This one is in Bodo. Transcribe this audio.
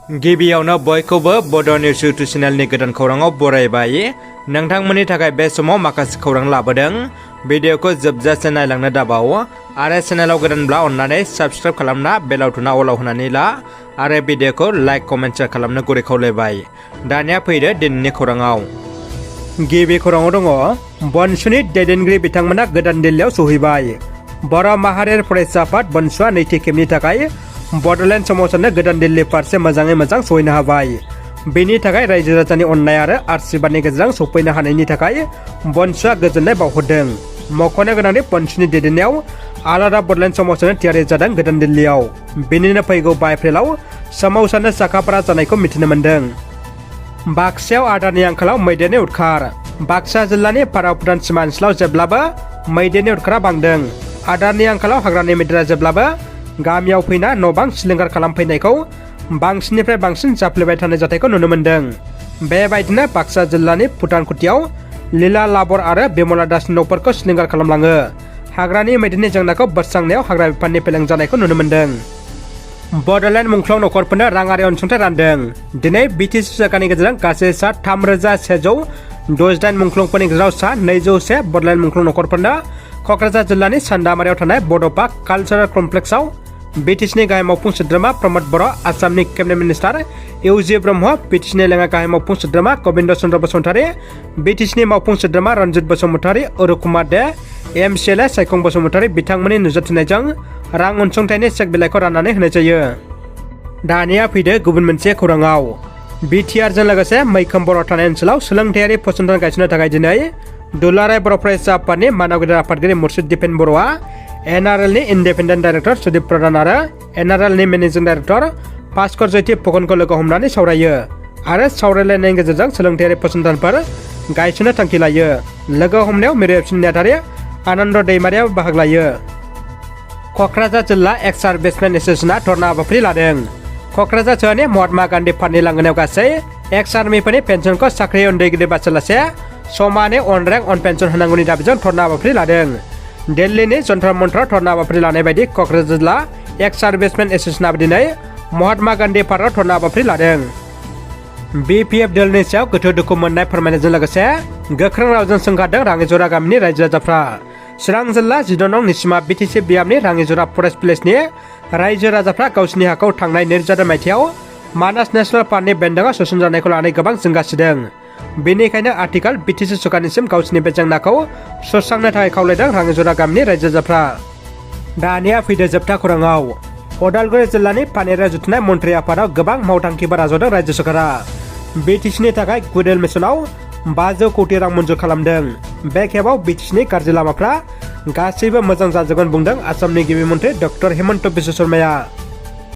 गिबियावनो बयखौबो बड' निउस इउटुब चेनेलनि गोदान खौराङाव बरायबाय। नोंथांमोननि थाखाय बे समाव माखासे खौरां लाबोदों। भिडिअखौ जोबजासे नायलांनो दाबाव आरो चेनेलाव गोदानब्ला अन्नानै साबस्क्राइब खालामना बेल आइकनआ अलाव होनानै ला आरो भिडिअखौ लाइक कमेन्ट शेयार खालामनो गुरै खावलायबाय। दानिया फैदो दिनैनि खौराङाव। गिबि खौराङाव दङ बनसुनि दैदेनगिरि बिथांमोना गोदान दिल्लीयाव सौहैबाय। बर' माहारियारि फरायसा आफाद बनसुआ नैथि खेबनि थाखाय बड'लेण्ड सोमावसारनो गोदान दिल्ली फारसे मोजाङै मोजां सहैनो हाबाय। बेनि थाखाय रायजो राजानि अननाय आरो आशीर्बादनि गेजेरजों सफैनो हानायनि थाखाय बनसुआ गोजोननाय बावहरदों। मख'नो गोनांदि बनसुनि दैदेननायाव आलादा बड'लेण्ड सोमावसारनो थियारि जादों गोदान दिल्लीयाव। बेनिनो फैगौ 5 एप्रिलाव सोमावसारनो साखाफारा जानायखौ मिथिनो मोन्दों। बाक्सायाव आदारनि आंखालाव मैदेरनि उदखार। बाक्सा जिल्लानि फारा भुटान सिमा ओनसोलाव जेब्लाबो मैदेरनि उदखारा बांदों। आदारनि आंखालाव हाग्रानि मैदेरा जेब्लाबो गामियाव फैना न' बां सिलिंखार खालामफैनायखौ बांसिननिफ्राय बांसिन जाफ्लेबाय थानाय जाथायखौ नुनो मोन्दों। बेबायदिनो बाक्सा जिल्लानि भुटानकुटियाव लीला लाबर आरो बिमला दासनि न'फोरखौ सिलिंखार खालामलाङो। हाग्रानि मैदेरनि जेंनाखौ बोस्रांनायाव हाग्रा बिफाननि फेलें जानायखौ नुनो मोन्दों। बड'लेण्ड मुंख्लं नखरफोरनो राङारि अनसुंथाइ रानदों। दिनै बिटिसि सरकारनि गेजेरजों गासै सा 3168 मुंख्लंफोरनि गेजेराव सा 201 बड'लेण्ड मुंख्लं नखरफोरनो क'क्राझार जिल्लानि सान्दामारियाव थानाय बड'फा कालचारेल कमप्लेक्सआव बिटिसिनि गाहाय मावफुं सोद्रोमा प्रमद बर', आसामनि केबिनेट मिनिस्टार इउजि ब्रह्म, बिटिसिनि लेङाइ गाहाय मावफुं सोद्रोमा गबिन्द चन्द्र बसुमतारी, बिटिसिनि मावफुं सोद्रोमा रन्जित बसुमतारी, अरुप कुमार दे, एमसिएलए सायखं बसुमतारी बिथांमोननि नुजाथिनायजों रां अनसुंथाइनि चेक बिलाइखौ राननानै होनाय जायो। दानिया फैदो गुबुन मोनसे खौराङाव। बिटिआरजों लोगोसे मैखोम बर' थानाय ओनसोलाव सोलोंथायारि फसंथान गायसननो थाखाय दिनै दुलाराय बर' फरायसा आफादनि मानाव गेदेर आफादगिरि मुर्शिद दिपेन बर'आ एनआरएलनि इन्डिपेन्डेन्ट डाइरेक्टर सुदीप प्रधान आरो एनआरएलनि मेनेजिं डाइरेक्टर भास्कर जयति फुकनखौ लोगो हमनानै सावरायो आरो सावरायलायनायनि गेजेरजों सोलोंथायारि फसंथानफोर गायसननो थांखि लायो। लोगो हमनायाव मिरु एबसुनि नेहाथारि आनन्द दैमारियाबो बाहागो लायो। क'क्राझार जिल्ला एक्स सार्भिसमेन एस'सिएशनआ धर्ना हाबाफारि लादों। क'क्राझार सोहोरनि महात्मा गान्धी पार्कनि लांगोनायाव गासै एक्स आर्मिफोरनि पेन्सनखौ साख्रि उन्दै गिदिर बासियालासे समानै अन रेंक अन पेन्सन होनांगौनि दाबिजों धर्ना हाबाफारि लादों। दिल्लीनि जन्तर मन्थराव धर्ना हाबाफारि लानाय बायदि क'क्राझार जिल्ला एक्स सार्भिसमेन एस'सिएशनआबो दिनै महात्मा गान्धी पार्कआव धर्ना हाबाफारि लादों। बिपिएफ दोलनि सायाव गोथौ दुखु मोननाय फोरमायनायजों लोगोसे गोख्रों रावजों सोंखारदों राङिजरा गामिनि रायजो राजाफ्रा। चिरां जिल्ला 12 नं निसिमा बिटिसि बियाबनि राङिजरा फरेस्ट भिलेजनि रायजो राजाफ्रा गावसिनि हाखौ थांनाय 2000 मायथाइयाव मानास नेशनेल पार्कनि बेन्दोंआव सोसनजानायखौ लानानै गोबां जिंगासिदों। बेनिखायनो आथिखाल बिटिसि सरकारनिसिम गावसिनि बे जेंनाखौ सुस्रांनो थाखाय खावलायदों राङिजरा गामिनि रायजो राजाफ्रा। दानिया फैदो जोबथा खौराङाव। उदालगुरि जिल्लानि पानेरियाव जुथुमनाय मन्थ्रि आफादाव गोबां मावथांखिफोर आजावदों रायजो सरकारा। बिटिसिनि थाखाय गुडेल मिसनाव 500 कोटि रां मन्जुर खालामदों। बे खेबाव बिटिसिनि गाज्रि लामाफ्रा गासैबो मोजां जाजोबगोन बुंदों आसामनि गिबि मन्थ्रि डक्टर हिमन्त बिश्व शर्माया।